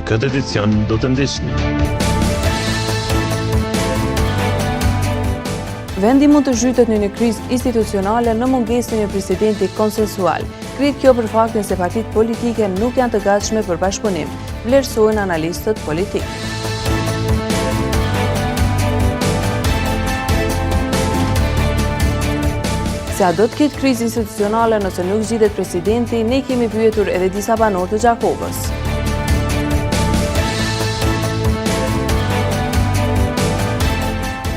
Në këtë edicion do të ndiqni. Vendi mund të zhytet në një krizë institucionale në mungesë të një presidenti konsensual. Krejt kjo për faktin se partitë politike nuk janë të gatshme për bashkëpunim, vlerësojnë analistët politikë. Se a do të ketë krizë institucionale nëse nuk zgjidhet presidenti, ne kemi pyetur edhe disa banorë të Gjakovës.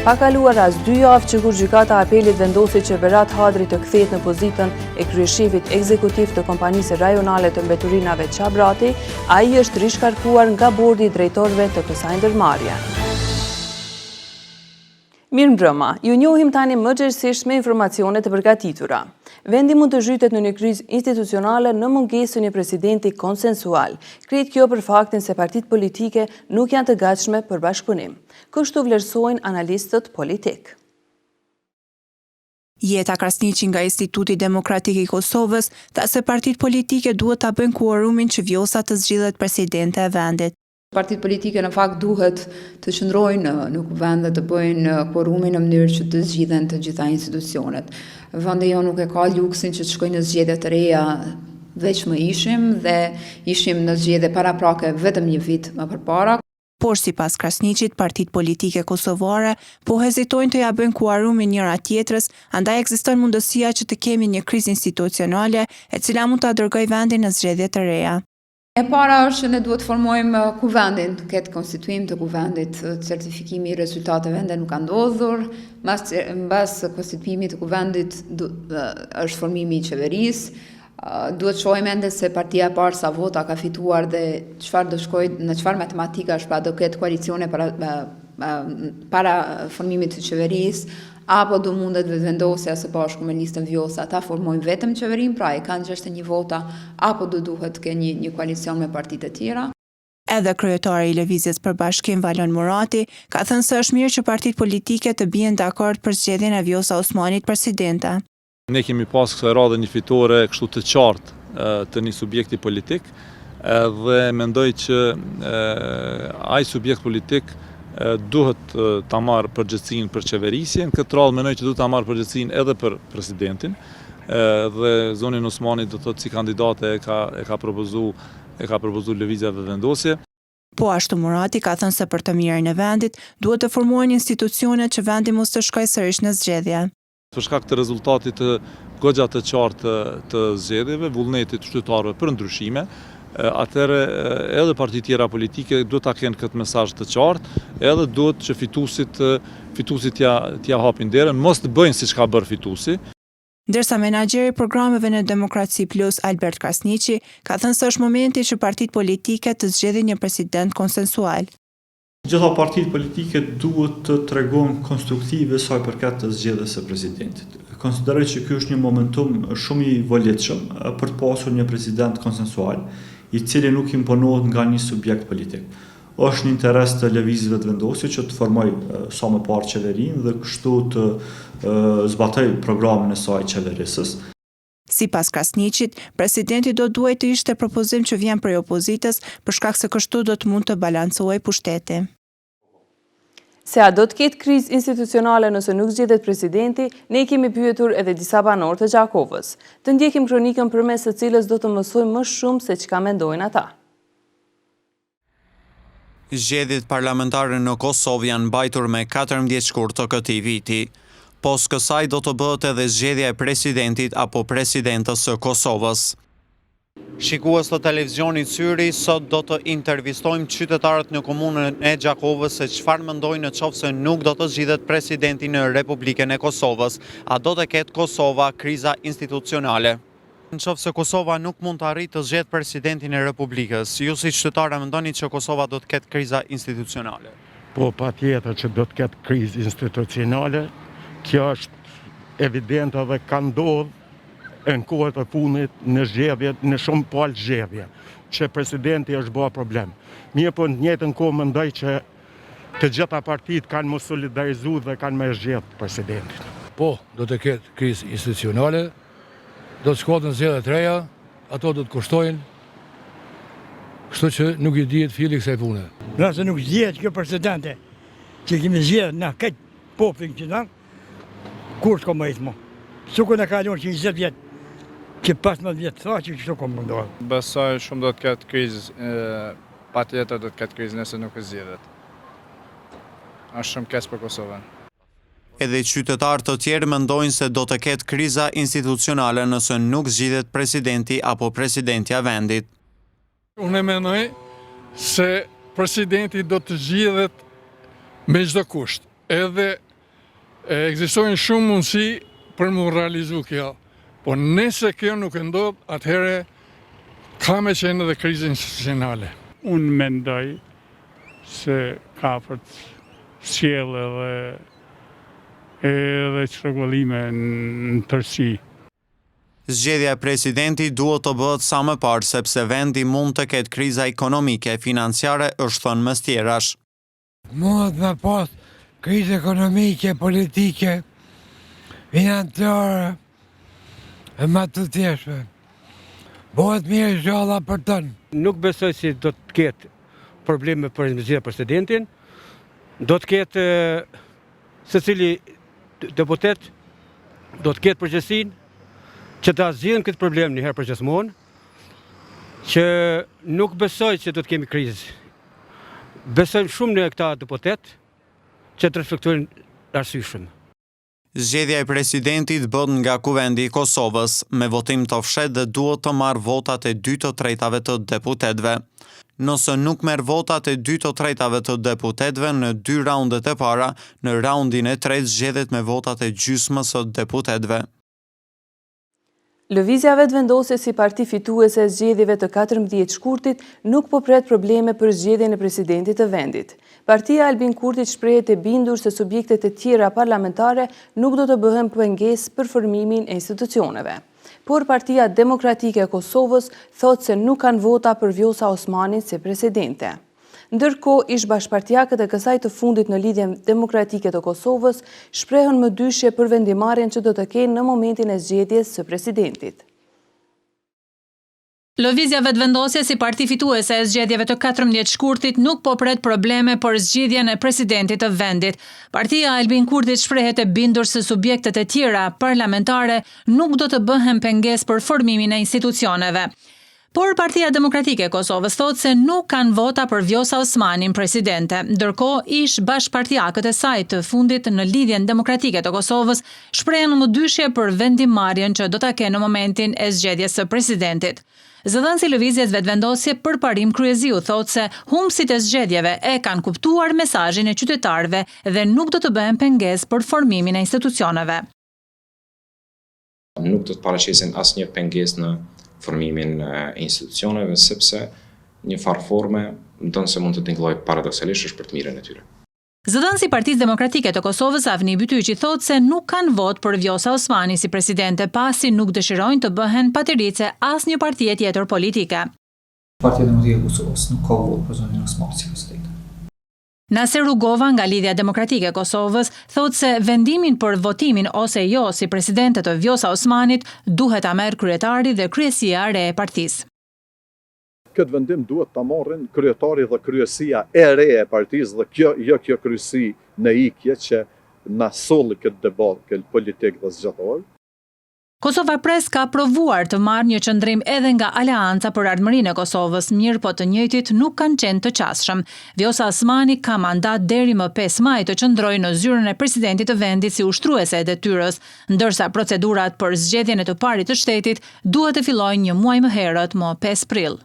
Pa kaluar as dy javë që kur gjykata e apelit vendosi që Berat Hadri të kthehet në pozitën e kryeshefit ekzekutiv të kompanisë rajonale të mbeturinave Qabrati, ai është rishkarkuar nga bordi i drejtorëve të kësaj ndërmarrje. Mirëmbrëma, ju njohim tani më gjerësisht me informacione të përgatitura. Vendi mund të zhytet në një krizë institucionale në mungesë të një presidenti konsensual. Krejt kjo për faktin se partitë politike nuk janë të gatshme për bashkëpunim. Kështu vlerësojnë analistët politikë. Jeta Krasniqi nga Instituti Demokratik i Kosovës tha se partitë politike duhet ta bëjnë kuorumin që Vjosa të zgjidhet presidente e vendit. Partitë politike në fakt duhet të qëndrojnë në kuvend dhe të bëjnë kuorumin në mënyrë që të zgjidhen të gjitha institucionet. Vendi jonë nuk e ka luksin që të shkojë në zgjedhje të reja veç më ishim dhe ishim në zgjedhje paraprake vetëm një vit më përpara. Por sipas Krasniqit, partitë politike kosovare po hezitojnë të ia bëjnë kuorumin njëra-tjetrës, andaj ekziston mundësia që të kemi një krizë institucionale e cila mund ta dërgojë vendin në zgjedhje të reja. E para është që ne duhet të formojmë kuvendin, të ketë konstituim të kuvendit, certifikimi i rezultateve ende nuk ka ndodhur, mbas konstituimit të kuvendit është formimi i qeverisë, Duhet të shohim ende se partia e parë sa vota ka fituar dhe çfarë do shkojë, në çfarë matematikash, pra do ketë koalicione para para formimit të qeverisë, apo do mundet Vetëvendosja së bashku me listën Vjosa ta formojnë vetëm qeverinë, pra i kanë 61 vota, apo do duhet të kenë një, një koalicion me partitë e tjera. Edhe kryetari i Lëvizjes për Bashkim, Valon Murati, ka thënë se është mirë që partitë politike të bien dakord për zgjedhjen e Vjosa Osmanit presidente. Ne kemi pas kësaj radhe një fitore kështu të qartë të një subjekti politik dhe mendoj që ai subjekt politik duhet ta marrë përgjegjësinë për qeverisjen. Këtë radhë mendoj që duhet ta marrë përgjegjësinë edhe për presidentin dhe zonjën Osmani do të thotë si kandidate e ka e ka propozu e ka propozu Lëvizja Vetëvendosje. Po ashtu Murati ka thënë se për të mirën e vendit duhet të formohen institucionet që vendi mos të shkojë sërish në zgjedhje. Për shkak të rezultatit të goxha të qartë të zgjedhjeve, vullnetit të qytetarëve për ndryshime, atëherë edhe partitë tjera politike duhet ta kenë këtë mesazh të qartë, edhe duhet që fituesit fituesit t'ia t'ia hapin derën, mos të bëjnë siç ka bërë fituesi. Ndërsa menaxheri i programeve në Demokraci Plus, Albert Krasniqi, ka thënë se është momenti që partitë politike të zgjedhin një president konsensual. Gjitha partitë politike duhet të tregohen konstruktive sa i përket zgjedhjes së presidentit. Konsideroj që ky është një momentum shumë i volitshëm për të pasur një president konsensual, i cili nuk imponohet nga një subjekt politik. Është në interes të Lëvizjes Vetëvendosje që të formojë sa më parë qeverinë dhe kështu të zbatojë programin e saj qeverisës. Sipas Krasniqit, presidenti do duhej të ishte propozim që vjen prej opozitës, për shkak se kështu do të mund të balancohej pushteti. Se a do të ketë krizë institucionale nëse nuk zgjidhet presidenti, ne kemi pyetur edhe disa banorë të Gjakovës. Të ndjekim kronikën përmes së cilës do të mësojmë më shumë se çka mendojnë ata. Zgjedhjet parlamentare në Kosovë janë mbajtur me 14 shkurt të këtij viti. Pos kësaj do të bëhet edhe zgjedhja e presidentit apo presidentës së Kosovës. Shikues të televizionit Syri, sot do të intervistojmë qytetarët në komunën e Gjakovës se çfarë mendojnë në qoftë se nuk do të zgjidhet presidenti në Republikën e Kosovës. A do të ketë Kosova kriza institucionale? Në qoftë se Kosova nuk mund të arrijë të zgjedhë presidentin e Republikës, ju si qytetar a mendoni që Kosova do të ketë kriza institucionale? Po, patjetër që do të ketë krizë institucionale. Kjo është evidente dhe ka ndodhë në kohët e fundit në zgjedhjet, në shumë palë zgjedhje, që presidenti është bërë problem. Mirëpo në të njëjtën kohë mendoj që të gjitha partitë kanë m'u solidarizu dhe kanë me zgjedhë presidentin. Po, do të ketë krizë institucionale, Do të shkohet në zgjedhje të reja, ato do të kushtojnë. Kështu që nuk i dihet filli kësaj pune. Nëse nuk zgjidhet kjo presidente që kemi zgjedhë na këtë popullin që na, kurrë s'ka me ecë mo. Sikur na ka lënë që 20 vjet, që 15 vjet Thaçi kështu ka me ndodhë. Besoj shumë do të ketë krizë, patjetër do të ketë krizë nëse nuk zgjidhet. Është shumë keq për Kosovën. Edhe qytetarë të tjerë mendojnë se do të ketë kriza institucionale nëse nuk zgjidhet presidenti apo presidentja e vendit. Unë mendoj se presidenti do të zgjidhet me çdo kusht. Edhe ekzistojnë shumë mundësi për m'u realizu kjo. Po nëse kjo nuk e ndodh, atëherë ka me qenë edhe krizë institucionale. Unë mendoj se ka për të sjellë edhe edhe çrregullime në tërësi. Zgjedhja e presidentit duhet të bëhet sa më parë sepse vendi mund të ketë kriza ekonomike, financiare, është thënë mes tjerash. Mundet me pas krizë ekonomike, politike, financiare e ma të tjeshme. Bëhet mirë ishalla për tonë. Nuk besoj se do të ketë probleme për me zgjedh presidentin. Do të ketë secili deputet do të ketë përgjegjësinë që ta zgjidhim këtë problem një herë përgjithmonë, që nuk besoj që do të kemi krizë. Besojmë shumë në këta deputet që të reflektojnë arsyeshëm. Zgjedhja e presidentit bëhet nga Kuvendi i Kosovës, me votim të fshehtë dhe duhet të marrë votat e dy të tretave të deputetëve. Nëse nuk merr votat e dy të tretave të deputetëve në dy raundet e para, në raundin e tretë zgjedhet me votat e gjysmës së deputetëve. Lëvizja Vetëvendosje si parti fituese e zgjedhjeve të 14 shkurtit nuk po pret probleme për zgjedhjen e presidentit të vendit. Partia e Albin Kurtit shprehet e bindur se subjektet e tjera parlamentare nuk do të bëhen pengesë për formimin e institucioneve. Por Partia Demokratike e Kosovës thotë se nuk kanë vota për Vjosa Osmanin si presidente. Ndërkohë, ish-bashkëpartiakët e kësaj të fundit në Lidhjen Demokratike të Kosovës shprehën mëdyshje për vendimmarrjen që do të kenë në momentin e zgjedhjes së presidentit. Lëvizja Vetëvendosje si parti fituese e zgjedhjeve të 14 shkurtit nuk po pret probleme për zgjedhjen e presidentit të vendit. Partia e Albin Kurtit shprehet e bindur se subjektet e tjera parlamentare nuk do të bëhen pengesë për formimin e institucioneve. Por Partia Demokratike e Kosovës thotë se nuk kanë vota për Vjosa Osmanin presidente. Ndërkohë, ish-bashkëpartiakët e saj të fundit në Lidhjen Demokratike të Kosovës shprehen mëdyshje për vendimmarrjen që do ta kenë në momentin e zgjedhjes së presidentit. Zëdhënësi i Lëvizjes Vetëvendosje Përparim Kryeziu thotë se humbësit e zgjedhjeve e kanë kuptuar mesazhin e qytetarëve dhe nuk do të bëhen pengesë për formimin e institucioneve. Nuk do të paraqesin asnjë pengesë në formimin e institucioneve, sepse një farë forme, ndonëse mund të tingëllojë paradoksalisht, është për të mirën e tyre. Zëdhënësi i Partisë Demokratike të Kosovës, Avni Bytyqi thotë se nuk kanë votë për Vjosa Osmani si presidente pasi nuk dëshirojnë të bëhen patericë e asnjë partie tjetër politike. Partia Demokratike e Kosovës nuk ka votë për zonjën Osmani si presidente. Naser Rugova nga Lidhja Demokratike e Kosovës thotë se vendimin për votimin ose jo si presidente të Vjosa Osmanit duhet ta merr kryetari dhe kryesia e re e partisë. Këtë vendim duhet ta marrin kryetari dhe kryesia e re e partisë dhe kjo jo kjo kryesi në ikje që na solli këtë debakël politik dhe zgjedhor. Kosova Press ka provuar të marrë një qëndrim edhe nga Aleanca për Ardhmërinë e Kosovës, mirëpo të njëjtit nuk kanë qenë të qasshëm. Vjosa Osmani ka mandat deri më 5 maj të qëndrojë në zyrën e presidentit të vendit si ushtruese e detyrës, ndërsa procedurat për zgjedhjen e të parit të shtetit duhet të fillojnë një muaj më herët, më 5 prill.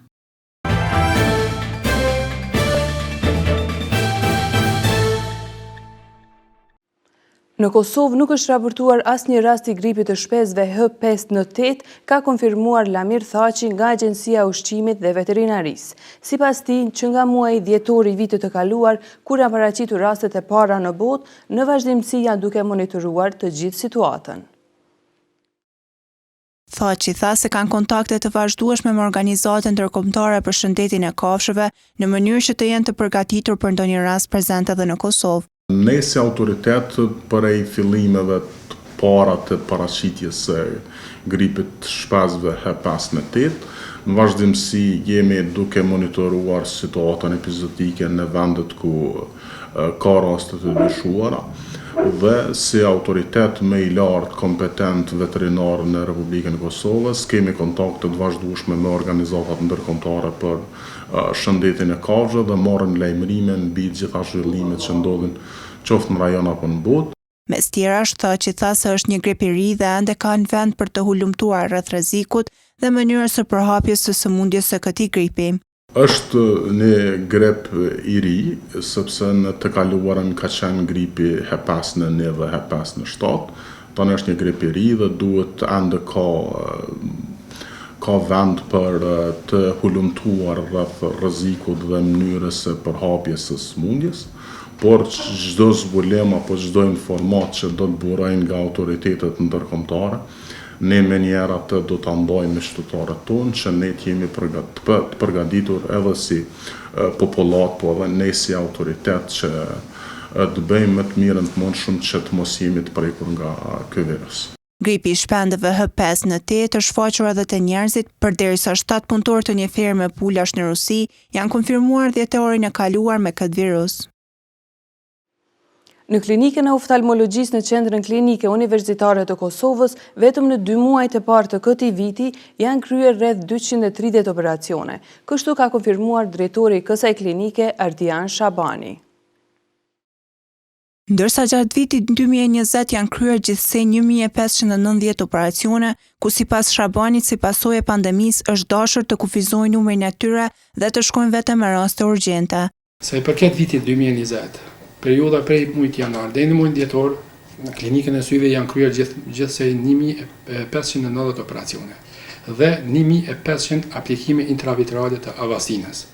Në Kosovë nuk është raportuar asnjë rast i gripit të shpezëve H5N8, ka konfirmuar Lamir Thaçi nga Agjencia e Ushqimit dhe Veterinarisë. Sipas tij, që nga muaji dhjetor i vitit të kaluar, kur janë paraqitur rastet e para në botë, në vazhdimësi janë duke monitoruar të gjithë situatën. Thaçi tha se kanë kontakte të vazhdueshme me Organizatën Ndërkombëtare për Shëndetin e Kafshëve në mënyrë që të jenë të përgatitur për ndonjë rast prezent edhe në Kosovë. Ne si autoritet prej fillimeve të para të paraqitjes së gripit të shpezëve H5N8. Në vazhdimësi jemi duke monitoruar situatën epizotike në vendet ku ka raste të dyshuara dhe si autoritet më i lartë kompetent veterinar në Republikën e Kosovës kemi kontakte të vazhdueshme me organizatat ndërkombëtare për shëndetin e kafshëve dhe marrim lajmërime mbi të gjitha zhvillimet që ndodhin qoftë në rajon apo në botë. Mes tjerash, Thaçi tha se është një grip i ri dhe ende kanë vend për të hulumtuar rreth rrezikut dhe mënyrës së përhapjes së sëmundjes së këtij gripi. Është një grip i ri, sepse në të kaluarën ka qenë gripi H5N1 dhe H5N7. Tani është një grip i ri dhe duhet ende ka ka vend për të hulumtuar rreth rrezikut dhe mënyrës së përhapjes së sëmundjes. Por çdo zbulim apo çdo informatë që do të burojë nga autoritetet ndërkombëtare, ne menjëherë atë do ta ndajmë me qytetarët tonë që ne të jemi të përgatitur edhe si popullatë, po edhe ne si autoritet që të bëjmë më të mirën të mundshëm që të mos jemi të prekur nga ky virus. Gripi i shpendëve H5N8 është shfaqur edhe te njerëzit, përderisa shtatë punëtorë të një ferme pulash në Rusi janë konfirmuar dhjetorin e kaluar me këtë virus. Në klinikën e oftalmologjisë në Qendrën Klinike Universitare të Kosovës, vetëm në dy muajt e parë të këtij viti janë kryer rreth 230 operacione. Kështu ka konfirmuar drejtori i kësaj klinike, Ardian Shabani. Ndërsa gjatë vitit 2020 janë kryer gjithsej 1590 operacione, ku sipas Shabanit si pasojë e pandemisë është dashur të kufizojnë numrin e tyre dhe të shkojnë vetëm me raste urgjente. Sa i përket vitit 2020, periudha prej muajit janar deri në muajin dhjetor, në klinikën e syve janë kryer gjithsej 1590 operacione dhe 1500 aplikime intravitreale të Avastinës.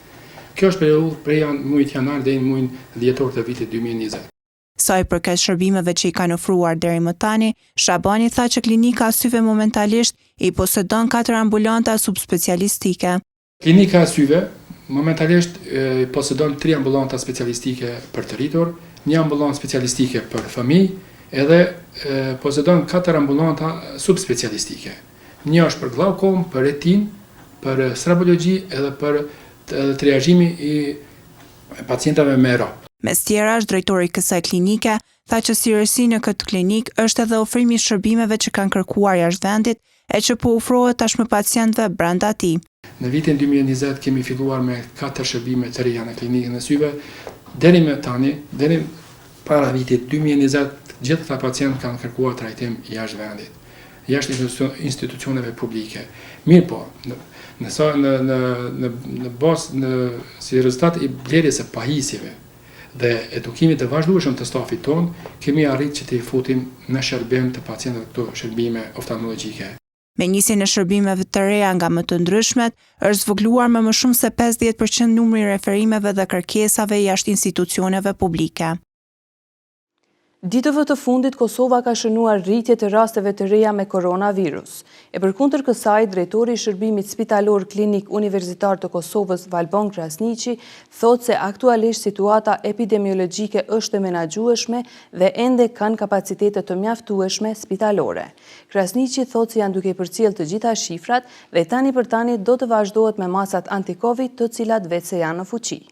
Kjo është periudhë prej muajit janar deri në muajin dhjetor të vitit 2020. Sa i përket shërbimeve që i kanë ofruar deri më tani, Shabani tha që klinika e syve momentalisht i posedon katër ambulanta subspecialistike. Klinika e syve momentalisht posedon tri ambulanta specialistike për të rritur, një ambulancë specialistike për fëmijë, edhe posedon katër ambulanta subspecialistike. Një është për glaukomë, për retinë, për strabologji edhe për edhe triazhimi i pacientëve me rop. Mes tjerash, drejtori i kësaj klinike tha që si risi në këtë klinikë është edhe ofrimi i shërbimeve që kanë kërkuar jashtë vendit e që po ofrohet tashmë pacientëve brenda tij. Në vitin 2020 kemi filluar me katër shërbime të reja në klinikën e syve. Deri më tani, deri para vitit 2020, gjithë këta pacientë kanë kërkuar trajtim jashtë vendit. jashtë institucioneve publike. Mirëpo, në në sa në në në në bazë në si rezultat i blerjes së pajisjeve dhe edukimit të vazhdueshëm të stafit tonë, kemi arrit që t'i futim në shërbim të pacientëve këto shërbime oftalmologjike. Me nisjen e shërbimeve të reja nga më të ndryshmet, është zvogëluar me më shumë se 50% numri i referimeve dhe kërkesave jashtë institucioneve publike. Ditëve të fundit Kosova ka shënuar rritje të rasteve të reja me koronavirus. E përkundër kësaj, drejtori i Shërbimit Spitalor Klinik Universitar të Kosovës, Valbon Krasniqi, thotë se aktualisht situata epidemiologjike është e menaxhueshme dhe ende kanë kapacitete të mjaftueshme spitalore. Krasniqi thotë se janë duke i përcjellë të gjitha shifrat dhe tani për tani do të vazhdohet me masat anti-Covid të cilat veçse janë në fuqi.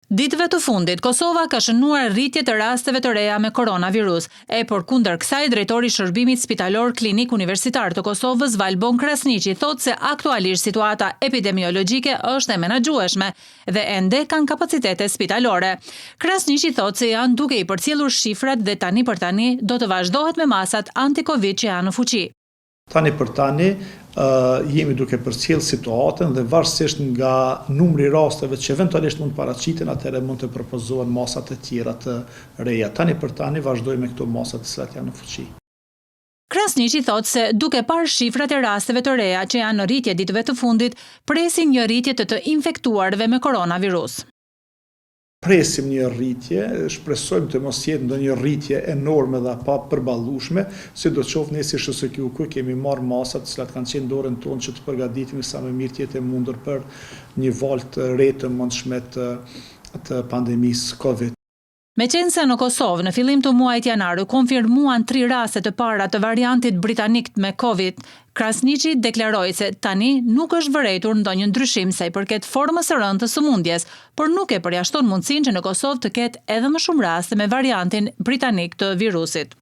Ditëve të fundit, Kosova ka shënuar rritje të rasteve të reja me koronavirus. E përkundër kësaj, drejtori i Shërbimit Spitalor Klinik Universitar të Kosovës, Valbon Krasniqi, thotë se aktualisht situata epidemiologjike është e menaxhueshme dhe ende kanë kapacitete spitalore. Krasniqi thotë se janë duke i përcjellur shifrat dhe tani për tani do të vazhdohet me masat anti-Covid që janë në fuqi. Tani për tani jemi duke përcjellë situatën dhe varësisht nga numri i rasteve që eventualisht mund të paraqiten, atëherë mund të propozohen masa të tjera të reja. Tani për tani vazhdojmë me këto masa të cilat janë në fuqi. Krasniqi thotë se duke parë shifrat e rasteve të reja që janë në rritje ditëve të fundit, presin një rritje të të infektuarve me koronavirus. Presim një rritje, shpresojmë të mos jetë ndonjë rritje enorme dhe e papërballueshme, sidoqoftë ne si SHSKUK kemi marrë masat të cilat kanë qenë në dorën tonë që të përgatitemi sa më mirë të jetë e mundur për një valë të re të mundshme të të pandemisë Covid. Meqenëse në Kosovë, në fillim të muajit janar u konfirmuan tri raste të para të variantit britanik me Covid, Krasniqi deklaroi se tani nuk është vërejtur ndonjë ndryshim sa i përket formës së rëndë të sëmundjes, por nuk e përjashton mundësinë që në Kosovë të ketë edhe më shumë raste me variantin britanik të virusit.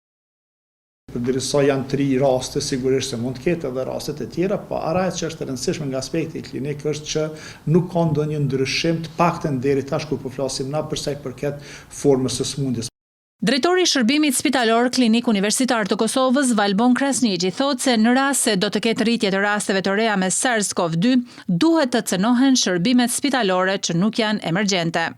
Përderisa janë tri raste, sigurisht se mund të ketë edhe raste të tjera, po ajo që është e rëndësishme nga aspekti klinik është që nuk ka ndonjë ndryshim, të paktën deri tash kur po flasim na për sa i përket formës së sëmundjes. Drejtori i Shërbimit Spitalor Klinik Universitar të Kosovës, Valbon Krasniqi, thotë se në rast se do të ketë rritje të rasteve të reja me SARS-CoV dy, duhet të cenohen shërbimet spitalore që nuk janë emergjente.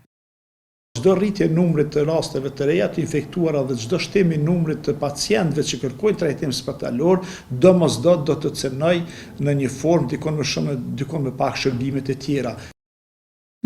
Çdo rritje e numrit të rasteve të reja të infektuara dhe çdo shtim i numrit të pacientëve që kërkojnë trajtim spitalor, domosdo do të cenojë në një formë dikun më shumë e dikun më pak shërbimet e tjera.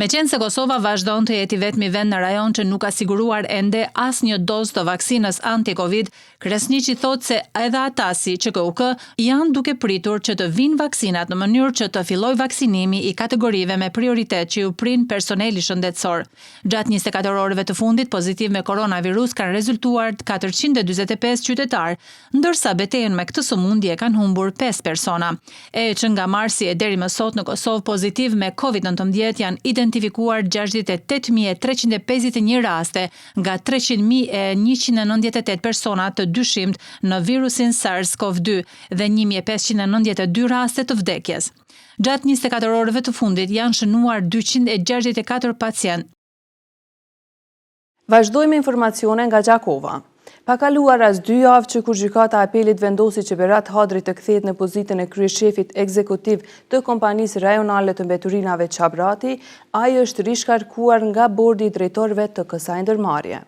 Meqenëse Kosova vazhdon të jetë i vetmi vend në rajon që nuk ka siguruar ende asnjë dozë të vaksinës anti-Covid, Krasniqi thotë se edhe ata si QKUK janë duke pritur që të vijnë vaksinat në mënyrë që të fillojë vaksinimi i kategorive me prioritet që ju prin personeli shëndetësor. Gjatë 24 orëve të fundit pozitiv me koronavirus kanë rezultuar 445 qytetarë, ndërsa betejën me këtë sëmundje e kanë humbur pesë persona. E që nga marsi e deri më sot në Kosovë pozitiv me Covid 19 janë identifikuar 68.351 raste nga 300.198 persona të dyshimtë në virusin SARS-CoV-2 dhe 1.592 raste të vdekjes. Gjatë 24 orëve të fundit janë shënuar 264 pacientë. Vazhdojmë me informacione nga Gjakova. Pa kaluar as dy javë që kur Gjykata e Apelit vendosi që Berat Hadri të kthehet në pozitën e kryeshefit ekzekutiv të kompanisë rajonale të mbeturinave Çabrati, ai është rishkarkuar nga bordi i drejtorëve të kësaj ndërmarrje.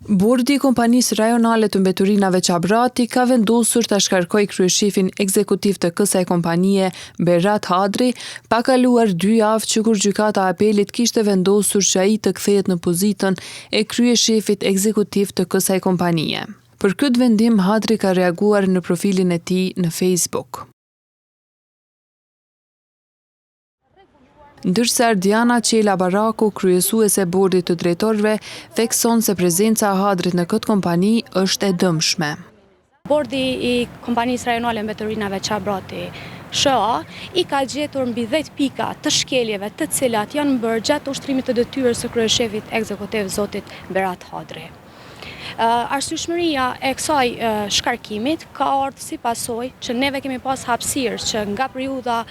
Bordi i Kompanisë Rajonale të Mbeturinave Çabrati ka vendosur ta shkarkojë kryeshefin ekzekutiv të kësaj kompanie, Berat Hadri, pa kaluar dy javë që kur Gjykata e Apelit kishte vendosur që ai të kthehet në pozitën e kryeshefit ekzekutiv të kësaj kompanie. Për këtë vendim Hadri ka reaguar në profilin e tij në Facebook. Ndërsa Ardiana Çela Baraku, kryesuese e Bordit të Drejtorëve, thekson se prezenca e Hadrit në këtë kompani është e dëmshme. Bordi i Kompanisë Rajonale Mbeturinave Çabrati SHA i ka gjetur mbi 10 pika të shkeljeve të cilat janë bërë gjatë ushtrimit të detyrës së kryeshefit ekzekutiv zotit Berat Hadri. Arsyeshmëria e kësaj shkarkimit ka ardhur si pasojë që neve kemi pas hapësirë që nga periudha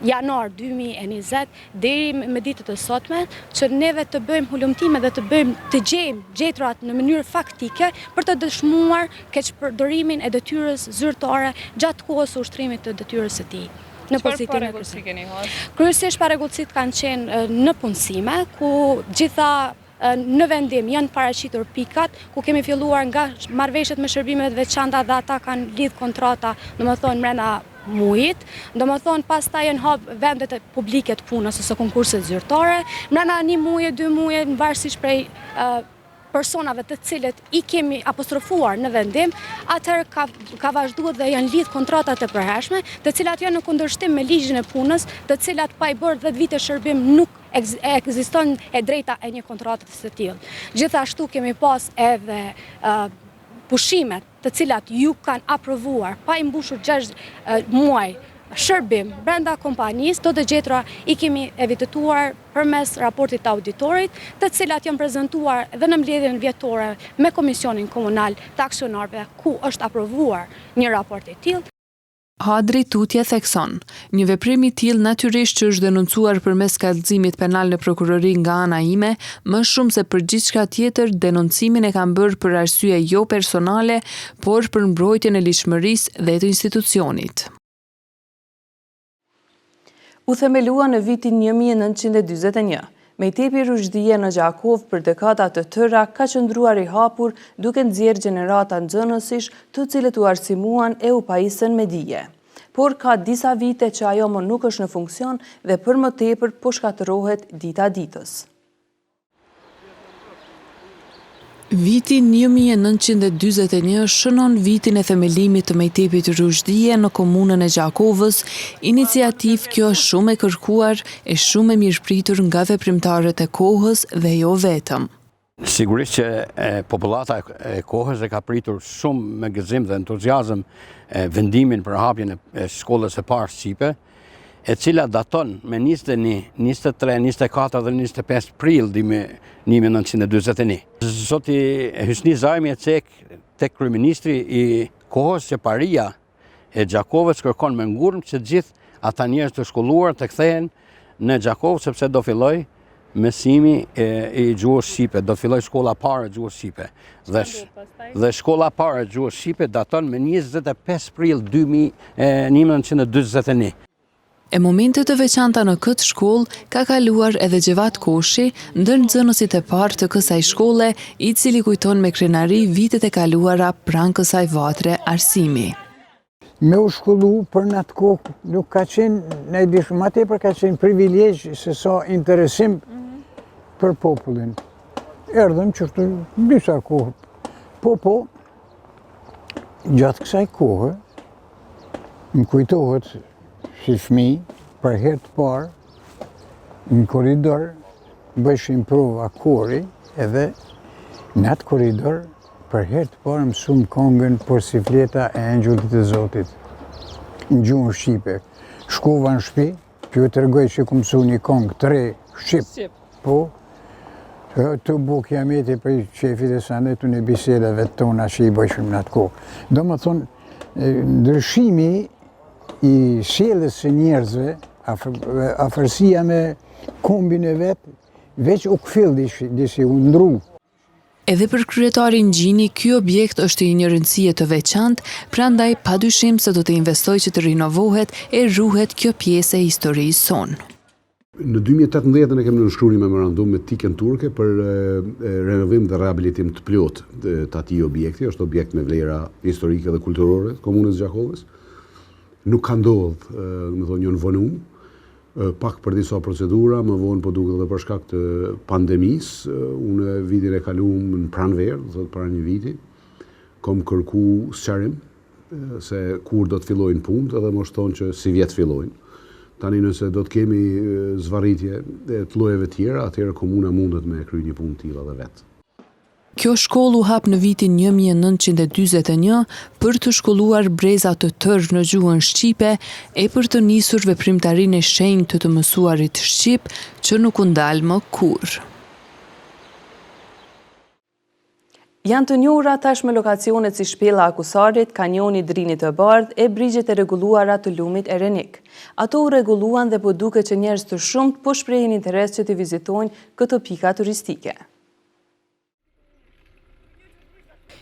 janar 2020 deri me ditët e sotme që neve të bëjmë hulumtime dhe të bëjmë të gjejmë gjeturat në mënyrë faktike për të dëshmuar keqpërdorimin e detyrës zyrtare gjatë kohës së ushtrimit të detyrës së tij në pozitën e kryesisht. Kryesisht parregullsitë kanë qenë në punësime, ku gjitha Në vendim janë paraqitur pikat, ku kemi filluar nga marrëveshjet me shërbime të veçanta dhe ata kanë lidh kontrata, domethënë mrena mujit, domethënë pastaj janë hap vendet publike të punës ose konkurset zyrtare, mrena një muje, dy muje, në varësisht prej personave të cilët i kemi apostrofuar në vendim, atëherë ka, ka vazhduar dhe janë lidh kontratat e përhershme, të cilat janë në kundërshtim me ligjin e punës, të cilat pa i bërë 10 vite shërbim nuk ekziston e drejta e një kontrate të tillë. Gjithashtu kemi pas edhe pushimet të cilat ju kanë aprovuar pa i mbushur 6 muaj shërbim brenda kompanisë, këto të gjetura i kemi evidentuar përmes raportit të auditorit, të cilat janë prezentuar dhe në mbledhjen vjetore me Komisionin Komunal të Aksionarëve, ku është aprovuar një raport i tillë. Hadri tutje thekson, Një veprim i tillë natyrisht që është denoncuar përmes kallëzimit penal në prokurori nga ana ime, më shumë se për gjithçka tjetër denoncimin e kam bërë për arsye jo personale, por për mbrojtjen e ligjshmërisë dhe të institucionit. U themelua në vitin 1941. Mejtepi Ruzhdije në Gjakovë për dekada të tëra ka qëndruar i hapur duke nxjerrë gjenerata nxënësish të cilët u arsimuan e u pajisën me dije. Por ka disa vite që ajo më nuk është në funksion dhe për më tepër po shkatërrohet dita ditës. Viti 1941 shënon vitin e themelimit të Mejtepit Ruzhdije në komunën e Gjakovës, iniciativë kjo shumë e kërkuar e shumë e mirëpritur nga veprimtarët e kohës dhe jo vetëm. Sigurisht që popullata e kohës e ka pritur shumë me gëzim dhe entuziazëm vendimin për hapjen e shkollës së parë shqipe, e cila daton me 21, 23, 24 dhe 25 prill 1941. Zoti Hysni Zajmi e cek tek kryeministri i kohës që paria e Gjakovës kërkon me ngurm që gjithë ata njerëz të shkolluar të kthehen në Gjakovë sepse do fillojë mësimi i gjuhës shqipe, do fillojë shkolla e parë e gjuhës shqipe. Dhe, dhe shkolla e parë e gjuhës shqipe daton me 25 prill 1941. E momente të veçanta në këtë shkollë ka kaluar edhe Xhevat Koshi, ndër nxënësit e parë të kësaj shkolle, i cili kujton me krenari vitet e kaluara pranë kësaj vatre arsimi. Me u shkollu për në atë kohë nuk ka qenë në i dishë, ma tepër ka qenë privilegj se sa interesim për popullin. Erdhëm qështu disa kohë. Po, po, gjatë kësaj kohë, më kujtohet si fmi, për herë të parë, në korridor, bëjshin prova kori, edhe në atë korridor, Për herë të parë mësum kongën Porsi fleta e engjullit të Zotit në gjuhën shqipe. Shkova në shpi, ju tregoj që kum mësu një kongë të re shqip. Po, tu bo kiameti prej qefit e sanit të në bisedave tona që i bëjshim në atë kohë. Domethonë, ndryshimi i sjelljes së njerëzve, afërsia me kombin e vet, veç u kfill disi, u ndru. Edhe për kryetarin Gjini, ky objekt është i një rëndësie të veçantë, prandaj padyshim se do të investojë që të rinovohet e ruhet kjo pjesë e historisë sonë. Në 2018 ne kemi nënshkruar një memorandum me TIKE-n turke për renovim dhe rehabilitim të plotë të atij objekti, është objekt me vlera historike dhe kulturore të komunës së Gjakovës. Nuk ka ndodhë, domethonë janë vonu, Pak për disa procedura, më vonë po duket edhe për shkak të pandemisë, unë vitin e kalum në pranverë, do thotë para një viti, kom kërku sqarim se kur do të fillojnë punët edhe më është thonë që sivjet fillojnë. Tani nëse do të kemi zvarritje të llojeve tjera, atëherë komuna mundet me e kry një punë të tillë edhe vetë. Kjo shkollë u hap në vitin 1941 për të shkolluar breza të tërë në gjuhën shqipe e për të nisur veprimtarinë e shenjtë të të mësuarit shqip që nuk u ndal më kurrë. Janë të njohura tashmë lokacionet si Shpella e Kusarit, Kanioni i Drinit të Bardhë e brigjet e rregulluara të lumit Erenik. Ato u rregulluan dhe po duket që njerëz të shumtë po shprehin interes që t'i vizitojnë këto pika turistike.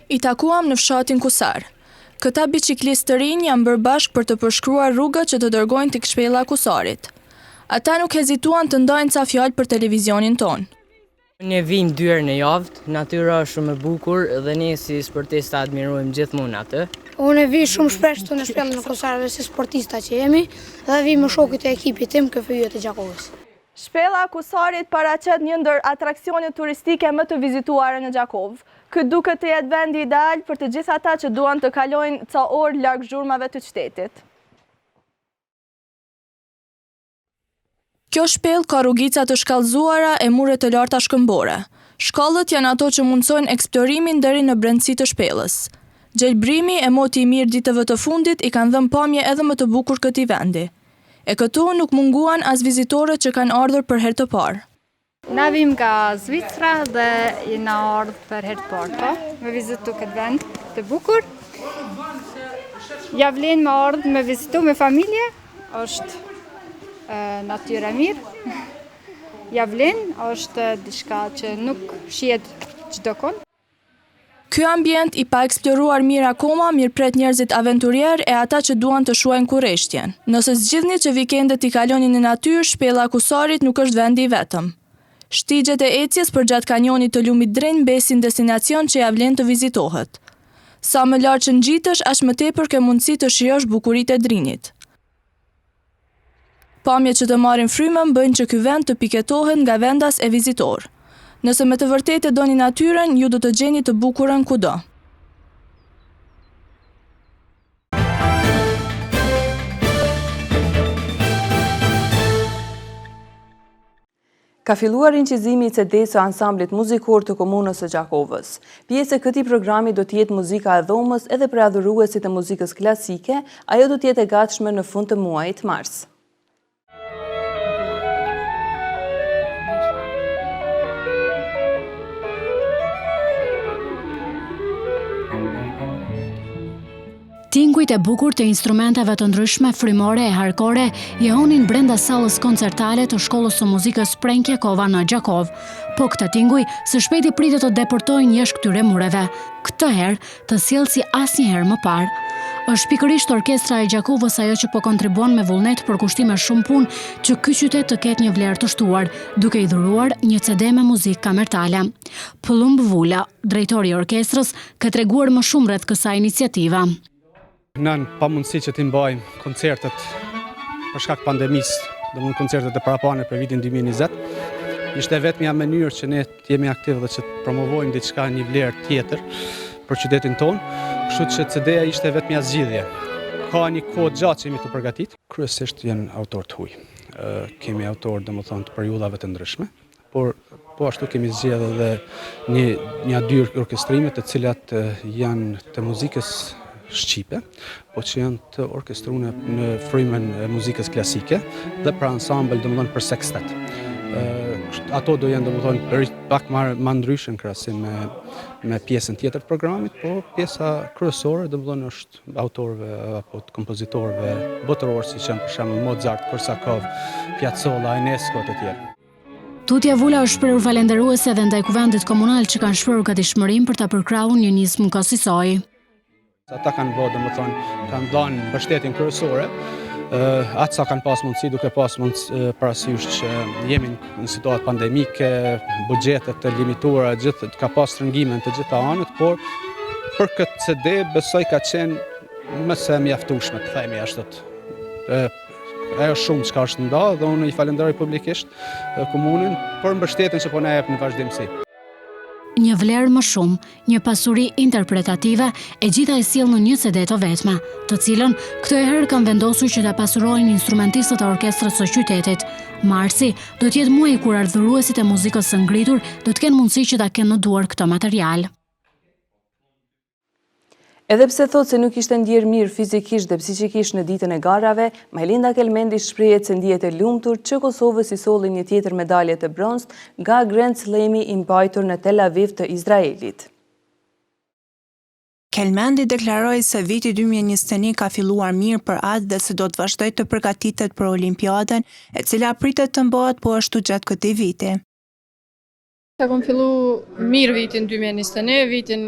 I takuam në fshatin Kusar. Këta biçiklistë të rinj janë bërë bashkë për të përshkruar rrugët që të dërgojnë tek shpella e Kusarit. Ata nuk hezituan të ndajnë ca fjalë për televizionin tonë. Ne vijmë dy herë në javë, natyra është shumë e bukur dhe ne si sportista admirojmë gjithmonë atë. Unë vij shumë shpesh këtu në shpellën e Kusarit si sportista që jemi dhe vij me shokët e ekipit tim KFJ të Gjakovës. Shpella e Kusarit paraqet një ndër atraksionet turistike më të vizituara në Gjakovë. Ky duket të jetë vendi ideal për të gjithë ata që duan të kalojnë ca orë larg zhurmave të qytetit. Kjo shpellë ka rrugica të shkallëzuara e mure të larta shkëmbore. Shkallët janë ato që mundësojnë eksplorimin deri në brendësi të shpellës. Gjelbrimi e moti i mirë ditëve të fundit i kanë dhënë pamje edhe më të bukur këtij vendi. E këtu nuk munguan as vizitorët që kanë ardhur për herë të parë. Na vim nga Zvicra dhe jena ardhë për herë të parë, po, me vizitu këtë vend të bukur. Ja vlen me ardhë me vizitu me familje, është natyrë e mirë. Ja vlen, është diçka që nuk shihet çdokund. Ky ambient i paeksploruar mirë akoma mirëpret njerëzit aventurierë e ata që duan të shuajnë kureshtjen. Nëse zgjidhni që vikendet t'i kaloni në natyrë, Shpella e Kusarit nuk është vendi i vetëm. Shtigjet e ecjes përgjatë kanionit të lumit Drin mbesin destinacion që ia vlen të vizitohet. Sa më lart që ngjitesh, aq më tepër ke mundësi të shijosh bukuritë e Drinit. Pamjet që të marrin frymën bëjnë që ky vend të piketohet nga vendas e vizitorë. Nëse me të vërtetë e doni natyrën, ju do të gjeni të bukurën kudo. Ka filluar incizimi i CD-së së ansamblit muzikor të Komunës së Gjakovës. Pjesë e këtij programi do të jetë muzika e dhomës edhe për adhuruesit e muzikës klasike, ajo do të jetë e gatshme në fund të muajit mars. Tingujt e bukur të instrumenteve të ndryshme frymore e harkore jehonin brenda sallës koncertale të Shkollës së Muzikës Prenk Jakova në Gjakovë. Po këta tinguj së shpejti pritet të depërtojnë jashtë këtyre mureve. Këtë herë të sjellë si asnjëherë më parë. Është pikërisht Orkestra e Gjakovës ajo që po kontribuon me vullnet, përkushtim e shumë punë që ky qytet të ketë një vlerë të shtuar, duke i dhuruar një CD me muzikë kamertale. Pëllumb Vula, drejtori i orkestrës, ka treguar më shumë rreth kësaj iniciative. Ne në pamundësi që t'i mbajmë koncertet për shkak të pandemisë, domethënë koncertet e parapara për vitin 2020, ishte e vetmja mënyrë që ne të jemi aktiv dhe që të promovojmë diçka një vlerë tjetër për qytetin tonë, kështu që CD-ja ishte e vetmja zgjidhje. Ka një kohë gjatë që jemi tu përgatit. Kryesisht janë autorë të huaj. Kemi autorë, domethënë, të periudhave të ndryshme, por po ashtu kemi zgjedhë edhe një një dy orkestrime të cilat janë të muzikës shqipe, po që janë të orkestrume në frymën e muzikës klasike dhe për ansambël, domethënë për sekstet. Ato do jenë domethënë pak ma, ma ndryshe në krahasim me, me pjesën tjetër të programit, po pjesa kryesore domethënë është autorëve apo të kompozitorëve botërorë, siç janë për shembull Mozart, Korsakov, Piazzolla, Enesco të tjerë. Tutje Vula është shprehur falenderuese edhe ndaj Kuvendit Komunal që kanë shprehur gatishmërinë për ta përkrahur një nismë kësisoj. Ata kanë bërë, domethënë, kanë dhënë mbështetjen kryesore, atë sa kanë pas mundësi, duke pas mundësi parasysh që jemi në situatë pandemike, buxhetet të limituara, gjithë ka pas shtrëngime në të gjitha anët, por për këtë CD besoj ka qenë më se mjaftueshme, të themi ashtu. Ajo shumë çka është nda dhe unë i falenderoj publikisht komunën për mbështetjen që po na jep në vazhdimësi. Një vlerë më shumë, një pasuri interpretative, e gjitha e sjellë në një CD të vetme, të cilën këtë herë kanë vendosur që ta pasurojnë instrumentistët e orkestrës së qytetit. Marsi do të jetë muaji kur adhuruesit e muzikës së ngritur do të kenë mundësi që ta kenë në duar këtë material. Edhe pse thotë se nuk ishte ndjerë mirë fizikisht dhe psiqikisht në ditën e garave, Majlinda Kelmendi shprehet se ndihet e lumtur që Kosovës i solli një tjetër medalje të bronztë nga Grand Slami i mbajtur në Tel Aviv të Izraelit. Kelmendi deklaroi se viti 2021 ka filluar mirë për atë dhe se do të vazhdojë të përgatitet për Olimpiadën, e cila pritet të mbahet po ashtu gjatë këtij viti. E kom fillu mirë vitin 2021, vitin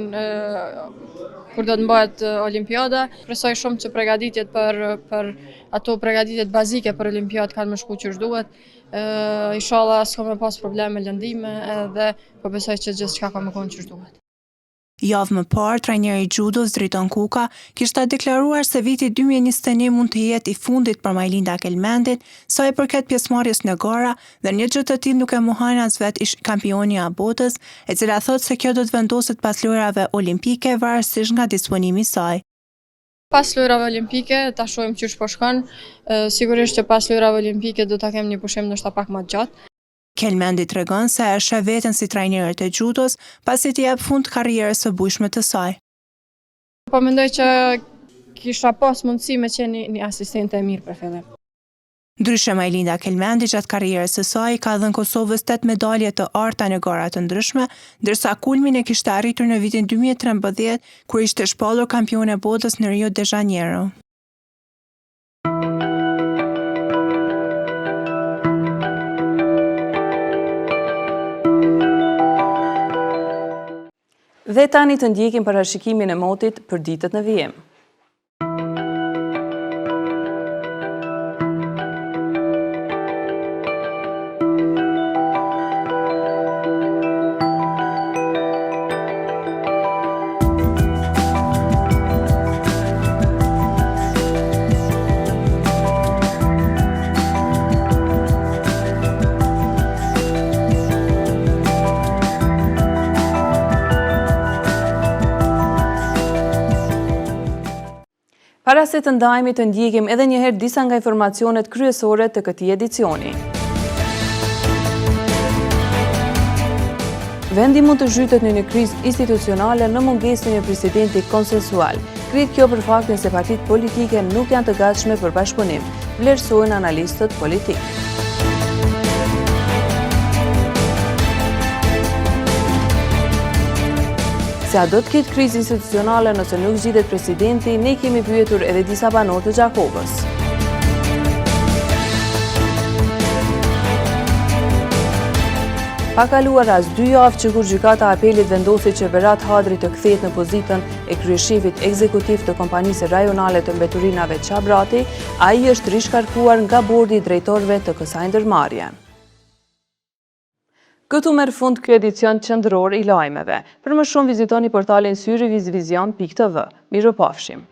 kur do të mbahet Olimpiada. Presoj shumë që pregaditjet për, për ato pregaditjet bazike për Olimpiadë kanë me shku qysh duhet. Inshallah s'kom me pas probleme lëndime edhe po besoj që gjithçka ka me konë qysh duhet. Javë më parë, trajneri i xhudos, Driton Kuka, kishte deklaruar se viti 2021 mund të jetë i fundit për Majlinda Kelmendin sa i përket pjesëmarrjes në gara dhe një gjë të tillë nuk e mohon as vetë ish-kampionia e botës, e cila thotë se kjo do të vendoset pas Lojërave Olimpike varësisht nga disponimi i saj. Pas Lojërave Olimpike, ta shohim qysh po shkon, sigurisht që pas Lojërave Olimpike do ta kem një pushim ndoshta pak më të gjatë. Kelmendi tregon se e sheh veten si trajnere të xhudos, pasi t'i jep fund karrierës së bujshme të saj. Po mendoj që kisha pas mundësi me qenë një asistente e mirë për fillim. Ndryshe Majlinda Kelmendi gjatë karrierës së saj i ka dhënë Kosovës tetë medalje të arta në gara të ndryshme, ndërsa kulmin e kishte arritur në vitin 2013 kur ishte shpallur kampione e botës në Rio de Janeiro. Dhe tani të ndjekim parashikimin e motit për ditët në vijim. Para se të ndajemi të ndjekim edhe një herë disa nga informacionet kryesore të këtij edicioni. Vendi mund të zhytet në një krizë institucionale në mungesë të një presidenti konsensual. Krejt kjo për faktin se partitë politike nuk janë të gatshme për bashkëpunim, vlerësojnë analistët politikë. Se a do të ketë krizë institucionale nëse nuk zgjidhet presidenti, ne kemi pyetur edhe disa banorë të Gjakovës. Pa kaluar as dy javë që kur Gjykata e Apelit vendosi që Berat Hadri të kthehet në pozitën e kryeshefit ekzekutiv të kompanisë rajonale të mbeturinave Qabrati, ai është rishkarkuar nga bordi i drejtorëve të kësaj ndërmarrje. Këtu merr fund ky edicion qendror i lajmeve. Për më shumë vizitoni portalin syrivizion.tv. Mirupafshim!